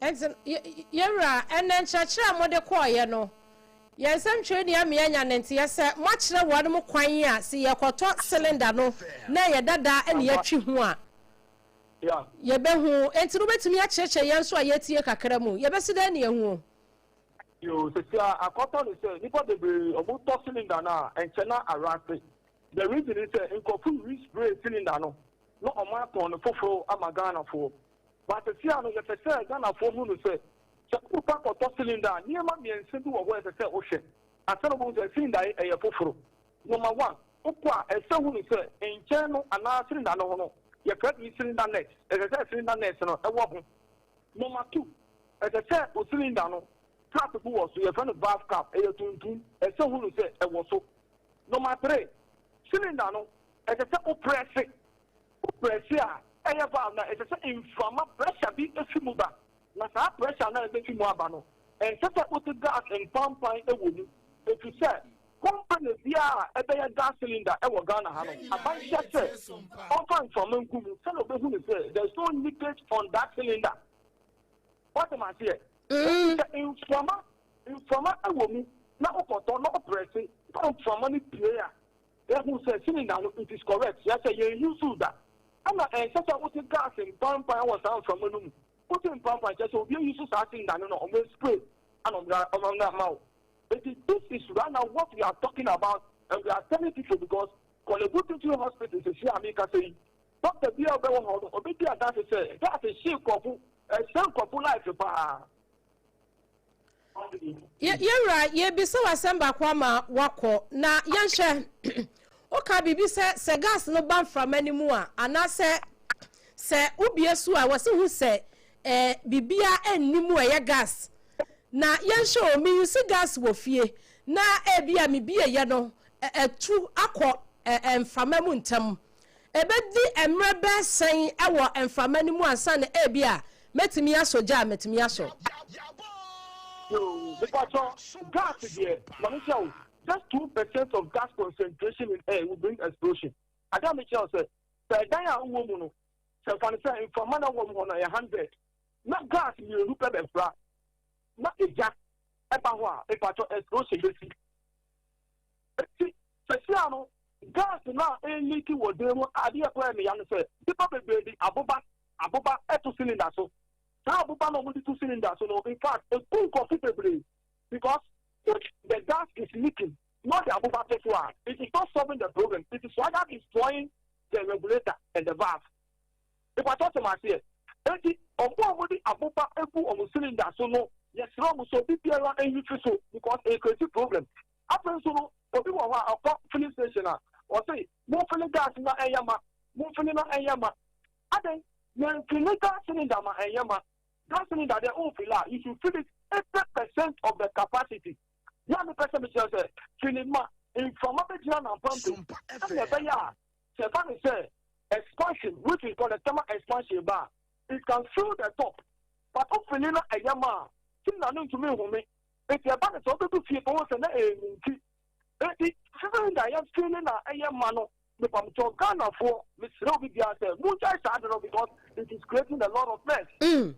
Enti, yɛn wura, ɛnnɛ nkyerɛkyerɛ a mode kɔeɛ no, yɛn nsɛmtwerɛni ama yɛanya ne nteɛ sɛ moakyerɛ wɔnom kwan a se yɛkɔtɔ cylinder no na ɛyɛ dada na yɛatwi ho a, yɛbɛhu. Enti no wobɛtumi akyerɛkyerɛ yɛn nso a yɛretie kakra mu? Yɛbɛsi dɛn na yɛahu o? Yoo, sɛsi a akɔtɔ ne sɛ nnipa bebree ɔmo tɔ cylinder no a ɛnkyɛ na arase. The reason ne sɛ nkorɔfo re-spray cylinder no na ɔmo atɔn no foforo ama Ghanafoɔ. But sesia no yɛpɛ sɛ Ghanafoɔ hu no sɛ, sɛ wokɔ akɔtɔ cylinder a, nneɛma mmiɛnsa bi wɔ hɔ a ɛsɛ sɛ wohwɛ ansa na wobɛhu sɛ cylinder yi ɛyɛ foforo. Number one, wokɔ a ɛsɛ sɛ wohu no sɛ nkyɛn no anaa cylinder no ho no yɛfrɛ biribi cylinder nut, ɛsɛ sɛ cylinder nut no ɛwɔ ho. Number two, ɛsɛ sɛ wo cylinder no cap bi wɔ so, yɛfrɛ no valve cap, ɛyɛ tuntum, ɛsɛ sɛ wohu no sɛ ɛwɔ so. Number three, cylinder no ɛsɛ sɛ wo prɛse. Wo prɛse a ɛyɛ valve no a, ɛsɛ sɛ mframa, pressure, bi fi mu ba, na saa pressure no a ɛbɛfi mu aba no, ɛnsɛ sɛ wote gas mpampan wɔ mu, efisɛ company biara a ɛbɛyɛ gas cylinder wɔ Ghana ha no, aban hyɛ sɛ ɔmfa mframa ngu mu sɛnea ɔbɛhu no sɛ there is no leakage on that cylinder. Woate me aseɛ? Enti sɛ mframa, mframa wɔ mu na wokɔtɔ na woprɛse na mframa no pue a, Yɛhu sɛ cylinder no it is correct, kyerɛ sɛ yɛn use da. Ɛna ɛnsɛ sɛ wote gas mpampan wɔ saa mframa no mu. Wote mpampan kyerɛ sɛ obi use saa cylinder no na ɔmo spray ɛna ɔmo de ama wo. Eti this is right now what we are talking about and we are telling people because Korle Bu Teaching Hospital sɛsi a mekasa yi, Doctor biara a ɔbɛwɔ hɔ no ɔbɛdi adanse sɛ gas hye nkurɔfo, ɛsɛe nkurɔfo life paa. Yɛwura, yɛrebisa wo asɛm baako ama woakɔ, na yɛnhwɛ. Woka biribi sɛ, sɛ gas no ba mframa no mu a, anaasɛ sɛ wobue so a, wɔse hu sɛ eh, biribiara nni mu a ɛyɛ gas. Na yɛnhwɛ o, me use gas wɔ fie, na ebi a mebieeɛ no, atu akɔ mframa mu ntɛm. Ɛbɛdi mmerɛ bɛyɛ sɛn wɔ mframa no mu ansa na ebia mɛtumi asɔ gya a mɛtumi asɔ? Yoo, mepakyɛ, gas deɛ, ma me kyerɛ wo, just 2% of gas concentration in air will bring explosion. Ade a mekyerɛ wo sɛ, sɛ ɛdan a wowɔ mu no, sɛ fa no sɛ mframa na ɛwɔ mu hɔ no ɛyɛ 100, na gas mmienu pɛ bɛfra, na egya ɛba hɔ a, mepakyɛ explosion bɛsi. Enti seesei no, gas no a ɛreleaki wɔ dan mu a adeɛ ɛkɔ yɛ me ya ne sɛ, nnipa bebree de aboba, aboba to cylinder so. Saa aboba no a wɔde to cylinder so no, in fact, ɛku nkurɔfo bebree because if the gas is leaking na wɔde aboba to so a, it is not solving the problem, it is rather destroying the regulator and the valve. Mepakyɛw te m'aseɛ? Enti ɔmo a ɔmo de aboba gu ɔmo cylinder so no yɛsrɛ ɔmo sɛ obi biara nyi fi so because e create problem. Afei nso no obi wɔ hɔ a ɔkɔ filling station a ɔse mo fili gas na ɛnyɛ ma, mo fili na ɛnyɛ ma. Adɛn? Yɛn fili gas cylinder ma ɛnyɛ ma. Gas cylinder deɛ wo fili a you should fill it 80% of the capacity. Nea mepɛ sɛ mekyerɛ sɛ fili ma mframa bɛgyina n'apampam sɛnea ɛbɛyɛ a Sɛ ɛba no sɛ expansion which we call the thermal expansion ba a, it can fill the top but wo fili na ɛyɛ ma a, cylinder no ntumi nhome. Nti ɛba no sɛ wobɛdu fie bɛhu sɛ na ɛyɛ nti. Nti cylinder a yɛfili na ɛyɛ ma no, mepamkyɛw Ghanafoɔ, mesrɛ obi biara sɛ mongyae saa ade no because it is creating a lot of mess. Mm.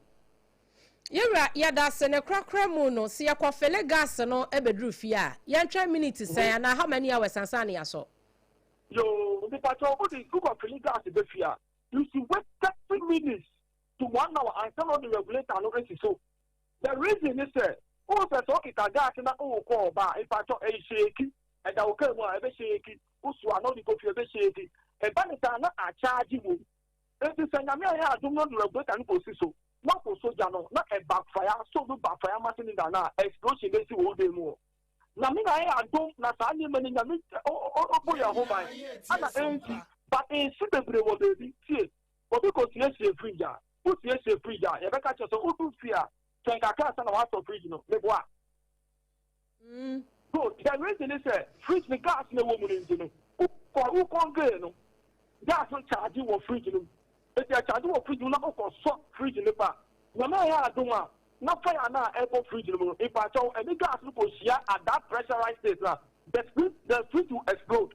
Yɛwura, yɛda ase. Ne korakora mu no, sɛ yɛkɔ fele gas no bɛduru fie a, yɛntwɛn minute sɛn anaa how many hours ansa na yɛasɔ? Yoo mepakyɛw wode wokɔ fili gas ba fie a you should wait 30 minutes to one hour ansa na wode regulator no asi so. The reason ne sɛ wohu sɛ sɛ wokita gas na wokɔ ɔba a mepakyɛw ɛnhyɛki ɛda wo car mu a ɛbɛhyɛki wosoa na wode kɔ fie ɛbɛhyɛki ɛba ne saa na akyagye wom enti sɛ Nyame ayɛ adom na wode regulator no kɔsi so na wokɔsɔ gya no na ɛbackfire so no backfire ma cylinder no a explosion bɛsi wɔ wo dan mu hɔ. Nyame na ayɛ adom na saa nneɛma no Nyame ɔbɔ yɛn ho ban ana ɛnsi but nsi bebree wɔ baabi tie obi kɔ siesie fridge a wo siesie fridge a yɛbɛka kyerɛ sɛ wodu fie a twɛn kakra ansa na wasɔ fridge no meboa so the reason is sɛ fridge no gas na ɛwɔ mu no nti no wokɔ wo convey no gas no charge wɔ fridge no mu eti ɛcharge wɔ fridge mu na wokɔ sɔ fridge no pa Nyame ayɛ adom a na fire no a ɛbɔ fridge no mu no, mpakyɛw, ɛne gas no kɔhyia at that pressurized state no a, the fridge, the fridge will explode,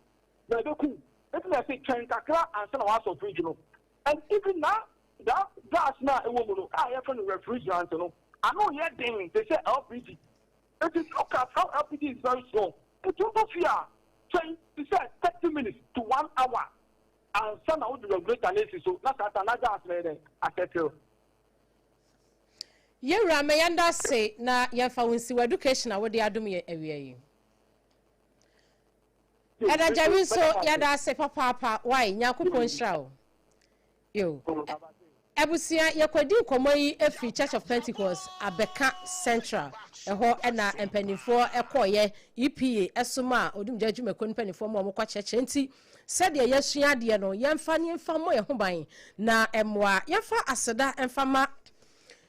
na ɛbɛku wo. Enti na yɛse twɛn kakra ansa na woasɔ fridge no. And even na that gas no a ɛwɔ mu no, a yɛfrɛ no refrigerant no, ano yɛ den te sɛ LPG. Enti look at how LPG is very strong. Enti wotɔ fie a, twɛn te sɛ 30 minutes to one hour ansa na wode regulator no asi so, na saa ta na gas no ayɛ dɛn? Asɛtel. Yɛwura ma yɛnda ase na yɛmfa wo nsi w'education a wode adom yɛn awia yi. Ɛda Jerry nso yɛda ase papaapa wai Nyankopɔn nhyira wo. Yo. Abusua yɛkɔdi nkɔmmɔ yi firi Church of Pentecost Abɛka Central ɛhɔ ɛna mpanimfoɔ ɛkɔɔyɛ EPA ɛsom a Odumgya adwumakuo no mpanimfoɔ ma wɔn kɔ kyerɛkyerɛ nti sɛdeɛ yɛasua adeɛ no yɛmfa ne yɛmfa mmɔ yɛn ho ban na ɛmmoa yɛmfa aseda ɛmfa ma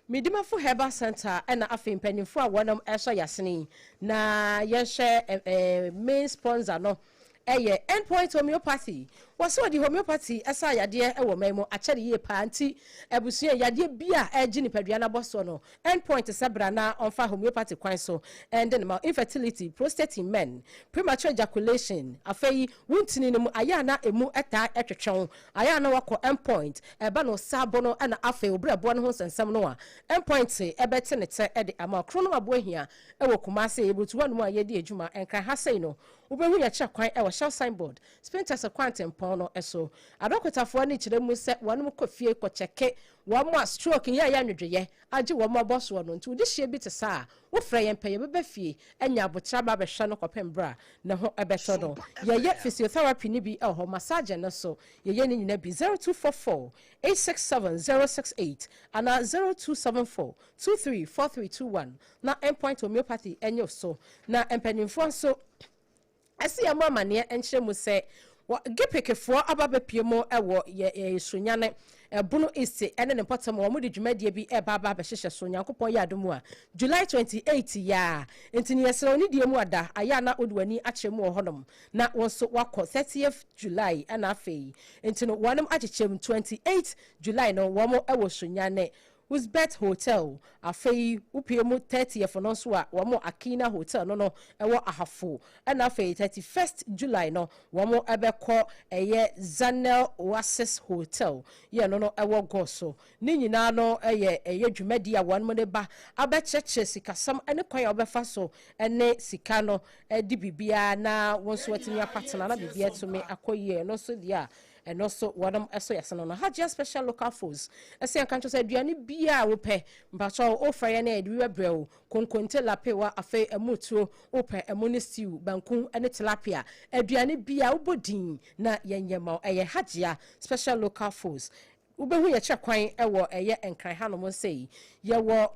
Medimafo Herbal Centre ɛna afei mpanimfoɔ a wɔnom ɛsɔ yasene yi na yɛnhwɛ ɛɛ main sponsor no ɛyɛ Endpoint Homeopathy. Wɔsɛ wɔde homeopathy ɛsa yadeɛ ɛwɔ man mu akyɛre yie paa nti abusua yadeɛ bi a ɛgye nipadua no abɔ soɔ no Endpoint sɛ bra na ɔmfa homeopathy kwan so ɛnde ne ma infertility, prostate in men, premature ejaculation, afei wo ntini no mu ayɛ a na emu ɛtaa ɛtwetwe wo ayɛ a na wakɔ Endpoint ɛba no saabo no ɛna afei wo brɛboɔ no ho nsɛnsɛm no a Endpoint ɛbɛte ne tɛ ɛde ama koro no aboa hia ɛwɔ Kumase yɛbutu hɔ nom a yɛdi adwuma Nkran ha sei no. Wobɛhu yɛn kyerɛ kwan wɔ Shell signboard, Spintex kwantempɔn no so. Adɔkotafoɔ no kyerɛ mu sɛ wɔnom kɔ fie kɔ kyɛke wɔn a stroke yɛ ɛyɛ nwodwoeɛ agye wɔn abɔ soɔ no. Nti wo dehyeɛ bi te saa a, wofrɛ yɛn pɛ yɛbɛba fie anya aboterɛ aba abɛhwɛ no kɔpem berɛ a ne ho bɛtɔ no. Yɛyɛ physiotherapy no bi wɔ hɔ, massaging no nso yɛyɛ ne nyina bi. 0244 867 068 anaa 0274 23 4321 na Endpoint Homeopathy nye wo so. Na mpanimfoɔ nso se yɛmmɔ amaneɛ nkyerɛ mu sɛ wɔ GIPC foɔ aba abɛpue mu wɔ yɛ Sunyani, Bono East ne ne mpɔtam wɔn de dwumadie bi reba aba abɛhyehyɛ so Nyankopɔn yɛ adom a July 28 yi ara. Nti no yɛsrɛ wo ne die mu ada ayɛ a na wode w'ani akyerɛ mu wɔ hɔnom na wo nso woakɔ 30th July ɛna afei nti no wɔnom akyekyɛ mu 28 July no wɔn wɔ Sunyani Uzbet Hotel, afei wopue mu 30th no nso a wɔn Akina Hotel no no wɔ Ahafo, ɛna afei 31st July no wɔn bɛkɔ ɛyɛ Zanel Oasis Hotel yɛ no no wɔ Goso. Ne nyinaa no yɛ ɛyɛ dwumadie a wɔn de ba abɛkyerɛkyerɛ sikasɛm ne kwan a wɔbɛfa so ne sika no de biribiara na wɔn nso atumi apatena na biribiara atumi akɔ yie. Ɛno nso deɛ a Ɛno nso wɔnom ɛso yɛ sene no. Hajia special local foods ɛsɛ yɛnka nkyerɛ sɛ aduane biaa a wopɛ mpakyɛw wofrɛ yɛn a yɛde bi bɛbrɛ wo, konkonte, lapewa, afei ɛmo tuo, wopɛ ɛmo ne stew, banku ne tilapia, aduane biaa wobɔ din na yɛnyɛ ma wo. Ɛyɛ Hajia special local foods. Wobɛhu yɛn kyerɛ kwan wɔ ɛyɛ Nkran hanom sei. Yɛwɔ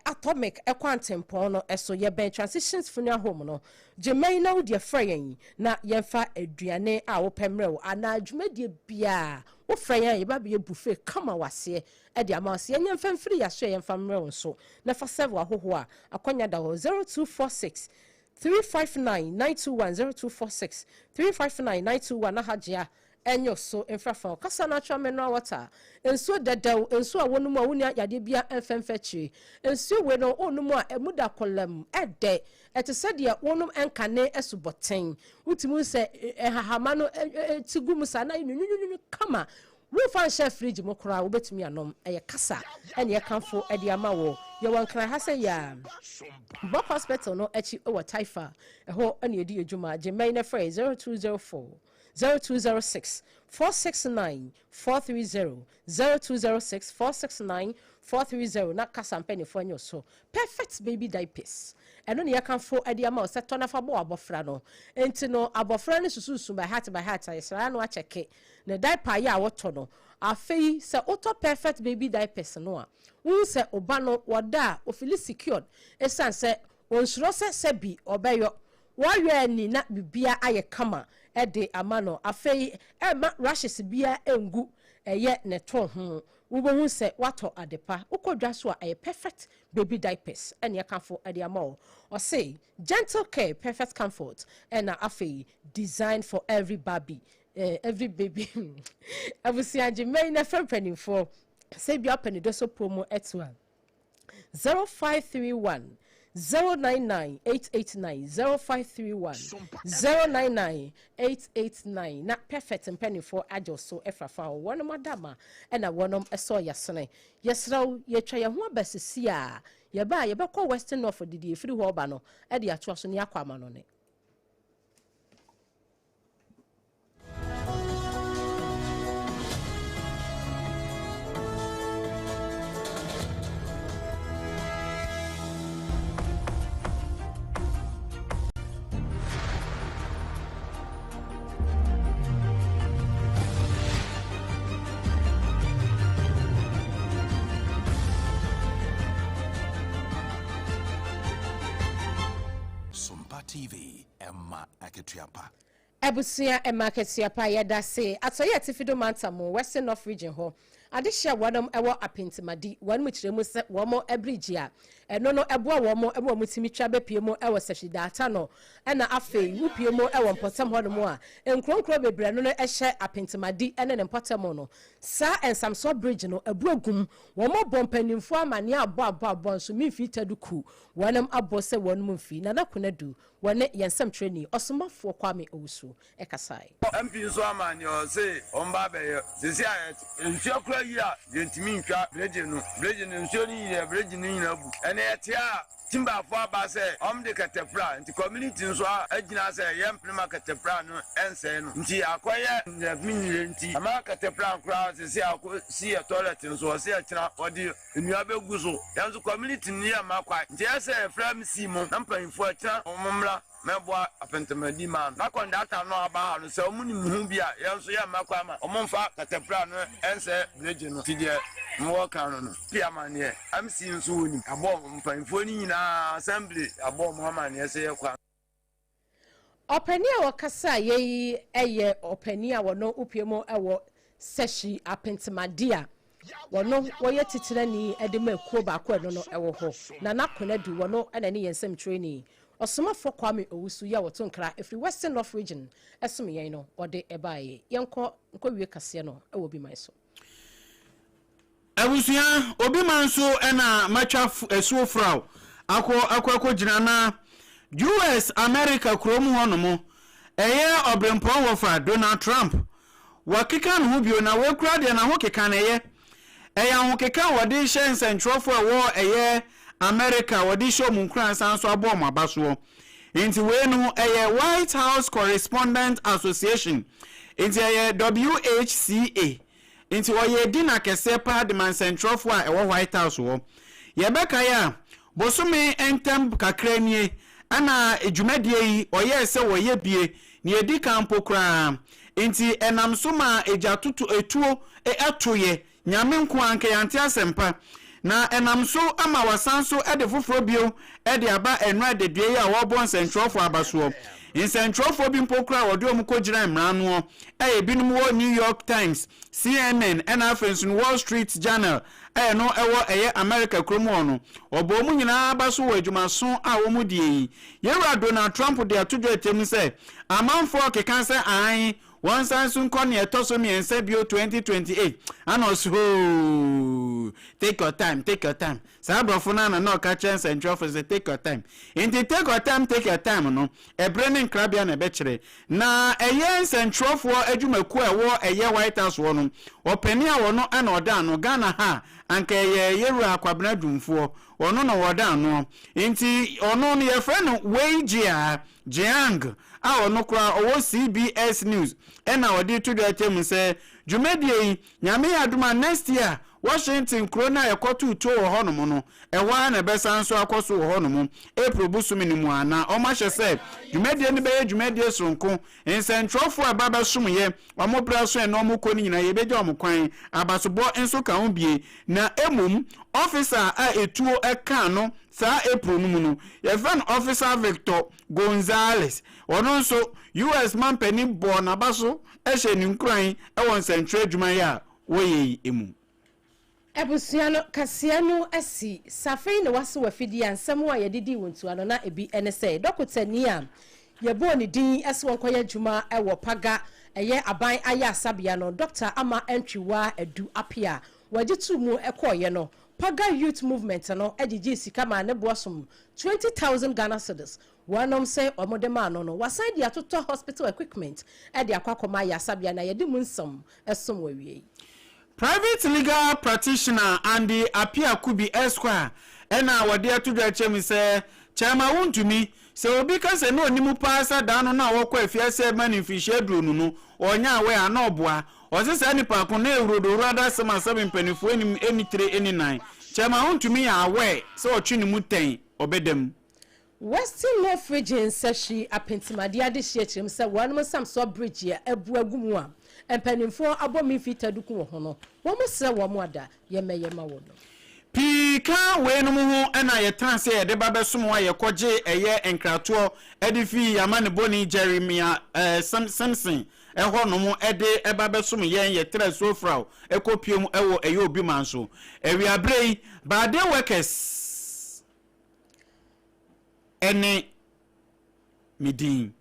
Atomic kwantempɔn no so. Yɛbɛn Transitions Funeral Home no. Gye mmɛn na wo deɛ frɛ yɛn na yɛmfa aduane a wopɛ mmerɛ wo anaa dwumadie biara wofrɛ yɛn a yɛba abɛyɛ buffet kama wɔ aseɛ de ama wo. Sɛ yɛnyɛ mfa mfiri yɛn aso a yɛmfa mmerɛ wo nso na fa serve w'ahohoɔ a akwanya da hɔ 0246 359 921 0246 359 921 na Hajia Ɛnyɛ so mfrafra ɔkasa natural mineral water, nsuo dɛdɛw, nsuo a wonom a wonni yadeɛ biara mfɛmfɛ akyire. Nsuo wei no wonom a ɛmu da kɔlɛm, ɛdɛ, ɛte sɛ deɛ wonom nkane asubɔten. Wotumi hu sɛ nhahamma no ti gu mu saa na ayɛ nwunwunwunu kama. Womfa nhyɛ fridge mu koraa wobɛtumi anom. Ɛyɛ kasa ɛne ɛkamfo de ama wo. Yɛwɔ Nkran ha sɛ yɛa Bok Hospital no akyi wɔ Taifa. Ɛhɔ na yɛdi yɛn dwuma. Gye mmɛn na frɛ 0204 0206 469 430 0206 469 430 na kasa mpanyinfoɔ nyɛ so. Perfect Baby Diapers, ɛno ne yɛkamfo de ama wo sɛ tɔ na fa bɔ abɔfra no. Nti no abɔfra no sususu by heart by heart a yɛsra no akyɛke ne diaper yɛ a wɔtɔ no. Afei sɛ wotɔ Perfect Baby Diapers no a, wohu sɛ ɔba no wɔda a ofili secured ɛsiane sɛ ɔnsuro sɛ sɛbi ɔbɛyɔ Wayɔ ani na biribiara ayɛ kama de ama no. Afei ɛmma rashes biara ngu ɛyɛ ne to ho. Wobɛhu sɛ woatɔ adepa. Wokɔ dwa so a, ɛyɛ Perfect Baby Diapers na ɛkamfo de ama wo. Ɔse, Gentle care, perfect comfort, ɛna afei designed for every baby, every baby. Abusua gye mmɛn na frɛ mpanimfoɔ sɛ ebia wopɛ ne dɔ so po mu to a. 0531 099 889 0531 099 889 na Perfect mpanimfoɔ agye wo so frafa wo. Wɔnom adama ɛna wɔnom sɔ yasene. Yɛsrɛ wo, yɛtwa yɛn ho aba sisi a, yɛba a yɛbɛkɔ Western North de deɛ ɛfiri hɔ reba no de atoa so na yɛakɔ amanɔne. Sompa TV, ɛma akatua pa. Abusua ɛma akatua pa. Yɛdase. Atɔeɛ Atifi Do Mantam mu, Western North Region hɔ adehye a wɔnom wɔ Apentemadi, wɔnom kyerɛ mu sɛ wɔn bridge a ɛno no ɛboa wɔn ma wɔn tumi twa bɛpue mu wɔ Sahwi no ɛna afei wopue mu wɔ mpɔtam hɔ nom a nkuro nkuro bebree ɛno no ɛhyɛ Apentemadi ne ne mpɔtam no saa Nsamsoɔ bridge no abu agum. Wɔn abɔ mpaninfoɔ amaneɛ abɔ abɔ abɔ nso memfii Taduku wɔnom abɔ sɛ wɔnom mfii Nana Konadu Wɔne yɛn nsɛmtwerɛni, Ɔsomafoɔ Kwame Owusu kasae. MP nso ama nea ɔse ɔmba abɛyɛ. Sesei a yɛte nsuo koraa yiri a yɛntumi ntwa bregye no. Bregye no nsuo no yiri a bregye no nyinaa bu. Ɛnɛ yɛte a. Timbafoɔ aba sɛ wɔn de kɛtɛpra nti community nso agyina sɛ yɛmpene ma kɛtɛpra no ɛnsɛe no nti akɔyɛ nyinafminyire nti ama kɛtɛpra no koraa sese akɔ si yɛ toilet nso ɔse ɛkyena wɔde nnua bɛgu so yɛn nso community no yɛmma kwan nti ɛsɛ yɛfrɛ MC mo na mpanyinfoɔ ɛkyena wɔn mmra mɛboa apɛntɛmadi maa no. Na kɔndakta no a ɔba ha no, sɛ wɔn nim ho bi a, yɛn nso yɛmma kwan ma wɔn mfa katapira no nsɛe bregye no. Nti deɛ mewɔ ka no no, pii amanneɛ, MC nso wɔnim. Yɛabɔ wɔn, mpanyinfoɔ no nyinaa, assembly, yɛabɔ wɔn amanneɛ sɛ yɛkɔ a. Ɔpanin a ɔkasaeɛ yi yɛ ɔpanin a wɔno wopue mu wɔ Sɛhyi Apentemade a wɔno wɔyɛ titenani de ma kuo baako a ɛno no wɔ hɔ. Nana Konadu wɔno na ɛne yɛn nsɛmtwerɛni Ɔsomafoɔ Kwame Owusu yi a wɔto nkra firi Western North Region som yɛn no wɔde baeɛ. Yɛnkɔ nkɔwie kaseɛ no wɔ obi man so. Abusua, obi man so na matwa asuo fraw akɔ akɔ akɔgyina na US America kurom hɔ nom ɛyɛ ɔbrempɔn wɔfa Donald Trump Wakeka ne ho bio na wei koraa deɛ n'ahokeka na ɛyɛ. Ɛyɛ ahokeka a wɔde rehyɛ nsɛntwerɛfoɔ a ɛwɔ ɛyɛ America a wɔde rehyɛ wɔn nkuran san nso abɔ wɔn abasoɔ. Nti wei no ɛyɛ White House Correspondent Association nti ɛyɛ WHCA nti ɔyɛ dinner kɛseɛ paa de ma nsɛntwerɛfoɔ a ɛwɔ White House hɔ. Yɛbɛkae a bosome ntam kakra nie ɛna dwumadie yi ɔyɛɛ sɛ wɔyɛ bie Nea edi kan mpo koraa nti ɛnam so maa egya toto etuo toeɛ, Nyame nko ara nka yɛante asɛmpa. Na ɛnam so ama wasan so de foforɔ bio de aba ɛnnora adadua yi a wɔrebɔ nsɛntwerɛfoɔ aba soɔ. Nsɛntwerɛfoɔ bi mpo koraa a wɔde wɔn kɔgyina mmara anoɔ a ebinom wɔ New York Times, CNN ɛna afei nso no Wall Street Journal a ɛno ɛwɔ ɛyɛ America kurom hɔ no, wɔbɔ wɔn nyinaa aba so wɔ adwumaso a wɔdie yi. Yɛwura Donald Trump de ato dwa akyerɛ mu sɛ amanfoɔ rekeka sɛ aane wɔnsan nso nkɔ nea ɛtɔ so mmiɛnsa bio 2028 ana ɔse hoo take your time take your time saa aborɔfo no ana na ɔka kyerɛ nsɛntwerɛfo sɛ take your time nti take your time take your time no ɛberɛ ne nkrabea na ɛbɛkyerɛ na ɛyɛ nsɛntwerɛfoɔ adwumakuo a ɛwɔ ɛyɛ White House hɔ no ɔpanin a ɔno ɛna ɔda ano Ghana ha anka ɛyɛ yɛwura Kwabena Dwumfoɔ Ɔno na wɔda ano. Nti ɔno no yɛfrɛ no Wei Jia Jiang a ɔno koraa ɔwɔ CBS News ɛna ɔde to dwa kyɛ mu sɛ dwumadie yi Nyame yɛ adom a next year Washington kuro no a yɛkɔtoo tuo wɔ hɔnom no ɛhɔ ara na ɛbɛsan nso akɔ so wɔ hɔnom April bosome no mu a na wɔahyɛ sɛ dwumadie no bɛyɛ dwumadie soronko Nsɛntwerɛfoɔ a ɛba bɛsom yɛ wɔn berɛ so ɛne wɔn kɔ no nyinaa yɛbɛgya wɔn kwan, abasobɔ nso ka ho bie, na mmom ɔfisa a etuo kaa no saa April no mu no, yɛfrɛ no Ɔfisa Victor Gonzalez, ɔno nso US mampanin bɔɔ n'aba so hyɛɛ no nkuran wɔ nsɛntwerɛ adwuma yi a wɔyɛ yi mu. Abusua no kaseɛ no asi. Sɛ afei na woaso w'afidie a, nsɛm a yɛde dii wo ntua no na ebi ne sɛ, dɔkotani a yɛbɔɔ ne din sɛ ɔnkɔyɛ adwuma wɔ Paga, ɛyɛ aban ayaresabea no, Dɔkta Ama Antwiwaa Adu Appiah a wɔgye too mu kɔeɛ no, Paga Youth Movement no gyegyee sika maa ne boɔ som 20,000 Ghana cedis. Wɔnom sɛ wɔde maa no no, wasan de atotɔ hospital equipment de akɔ akɔma ayaresabea no a yɛde mu nsɛm som wɔ awiei. Private legal practitioner Andy Appiah Kubi Esquire na wɔde ato dwa akyerɛ mu sɛ, Chairman wontumi, sɛ obi ka sɛ na ɔnim paa sɛ da no na ɔkɔ afiase ɛma no mfirihyia aduonu no, ɔnyɛ aware a, na ɔboa. Ɔse saa nipa ko no ɛwurodowura da asɛm a sɛbe mpaninfoɔ nnim ɛnni tire ɛnni nan. Chairman wontumi yɛ aware sɛ ɔtwe ne mu tɛn, ɔbɛda mu. Western North Region Sɛhwi Apentimade adehyeɛ kyerɛ mu sɛ wɔnom nsamsoɔ bridge a abu agu mu a mpaninfoɔ abɔ Mimfi Taduku wɔ ho no, wɔn srɛ wɔn ada yɛmmɛyɛ ma wɔnom. Pii ka weinom ho na yɛtena ase a yɛde ba bɛsom wo a yɛkɔgyee ɛyɛ nkratoɔ de fii yɛn amanebɔni Jeremia Simpson hɔ nom de ba bɛsom yɛn yɛtra asuo Frao kɔpue mu wɔ ɛyɛ obi man so awiaberɛ yi Bade Workers ne me din.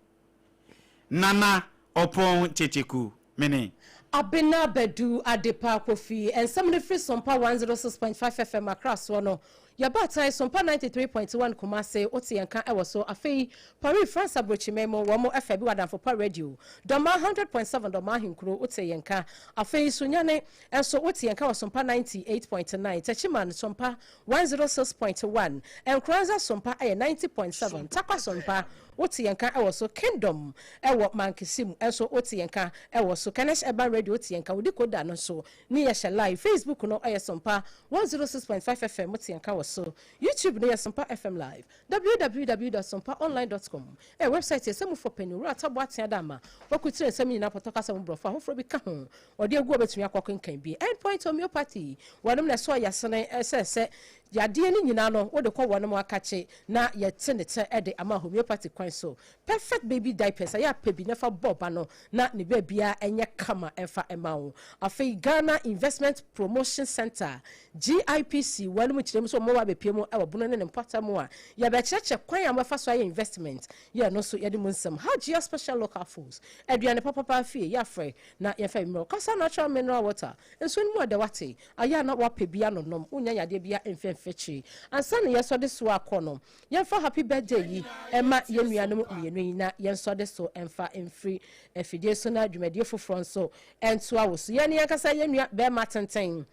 Nana Ɔpɔn Kyekyeku mene. Abena Badu Adepa Kofi nsɛm no firi Sompa 106.5 FM Accra soɔ no, yɛbaatan Sompa 93.1 Kumase, wote yɛn ka wɔ so. Afei, Paris, France aburokyiman mu, wɔn ɛfa bi wɔ Adamfo Pa Radio, Dɔmaa 100.7 Dɔmaa Ahenkuro, wote yɛn ka. Afei, Sunyani nso, wote yɛn ka wɔ Sompa 98.9, Techiman, Sompa 106.1, Nkoranza Sompa yɛ 90.7, Tarkwa Sompa, wote yɛn ka wɔ so, Kingdom wɔ Mankessim nso wote yɛn ka wɔ so, Kenesh Urban Radio wote yɛn ka, Wodi Koda no nso ne yɛ hyɛ live, Facebook no yɛ Sompa 106.5 FM wote yɛn ka wɔ so, YouTube no yɛ Sompa FM Live, www.sompaonline.com ɛyɛ website yɛ sɛmufo panyin Owura Tabo Atea Dama wakutire nsɛm nyinaa pɔtɔ kasa mu borɔfo ahoforɔ bi ka ho ɔde agu a wobɛtumi akɔ kenkan bi. Endpoint Homeopathy wɔnom na ɛsɔ yasene sɛ yadeɛ no nyinaa no wode kɔ wɔnom akakye na yɛte ne tɛ de ama homeopathy kwan so. Perfect Baby Diapers ɛyɛ apɛ bi na fa bɔ ba no na ne baabia ɛnyɛ kama ɛmfa ɛma wo. Afei Ghana Investment Promotion Center GIPC wɔnom kyerɛ mu sɛ wɔn wɔ abɛpie mu ɛwɔ Bono ne ne mpɔtam a yɛbɛkyerɛkyerɛ kwan a wɔbɛfa so ayɛ investment yɛ no nso yɛde mu nsɛm. Hajia Special Local Foods aduane papapa fie yɛafrɛ na yɛmfa mmerɛ kasa natural mineral water nsuo no mu ɔdɛ wate ayɛ a na wapɛ bi anonom wonya yadeɛ bi a mfɛmfɛkyiri ansa na yɛsɔde so akɔ no. Yɛmfa happy birthday yi ɛma yɛn nuanom mmienu yi na yɛnsɔde so ɛmfa mfiri afidie so na dwumadie foforɔ nso ɛntoa wɔ so. Yɛn yɛnkasa yɛn nua bɛrima tenten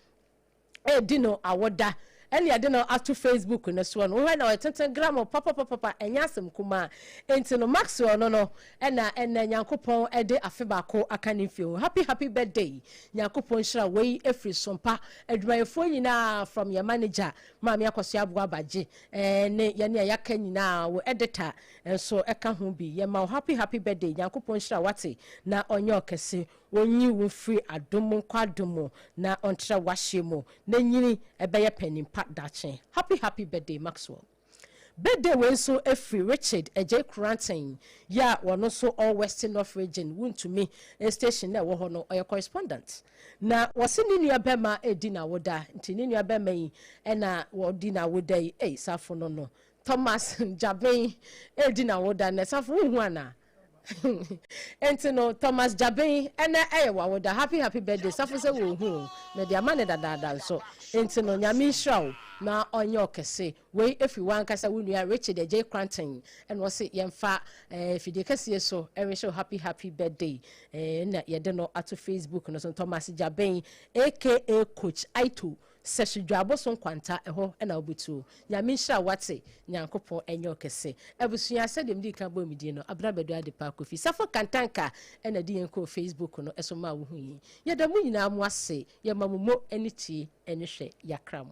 ɛredi no awoda ɛne yɛde no ato Facebook no soɔ no, wohwɛ na ɔyɛ tenten gram papapapapa, ɛnyɛ asɛm kumaa. Nti no Maxwell no ɛna Nyankopɔn ɛde afe baako aka ne mfie ho. Happy happy birthday, Nyankopɔn nhyira. Wei efiri Sompa adwumayɛfoɔ nyinaa, from yɛn manager Maame Akɔso Aboa Abagye ne yɛne a yɛaka nyinaa, wɔ editor nso ɛka ho bi. Yɛma wo happy happy birthday, Nyankopɔn nhyira wate na ɔnyɛ ɔkɛse, wɔnyi wo mfiri adom mu nkɔ adom mu na ɔntrɛ w'ahyɛ mu na nyini ɛbɛyɛ panimpa dakye. Happy happy birthday, Maxwell. Birthday wei nso efiri Richard Agye Kuranten yɛ a wɔno nso all Western North Region Wuntumi station na ɛwɔ hɔ no, ɔyɛ correspondent na wɔsi ne nua bɛrima edi n'awoda. Nti ne nua bɛrima yi ɛna wɔdi n'awoda yi. Ɛy safo no Thomas Jaben edi n'awoda na safo wohu ana? Nti no Thomas Jaben ɛnɛ ɛyɛ wawoda. Happy happy birthday, safo. Sɛ wɔhu na de ama ne dadaada nso. Nti no Nyame nhyira wo na ɔnyɛ ɔkɛse. Wei efiri wankasa wo nua Richard Agye Kranten ɛna ɔsi yɛmfa fidie kɛseɛ so ɛrehyɛ happy happy birthday na yɛde no ato Facebook no so. Thomas Jaben aka Coach Aito Sɛso Aboso Nkwanta ɛhɔ ɛna wobɛtuo. Nyame nhyira wate, Nyankopɔn ɛnyɛ ɔkɛse. Abusua, sɛdeɛ mede ka bɔ mi din no, Abena Bɛdu Adepa Kofi Safo Kantanka ɛna de yɛn kɔɔ Facebook no ɛso ma wohu yi. Yɛda mu nyinaa mo ase, yɛma mo mo ani tie ɛne hwɛ. Yɛakra mo.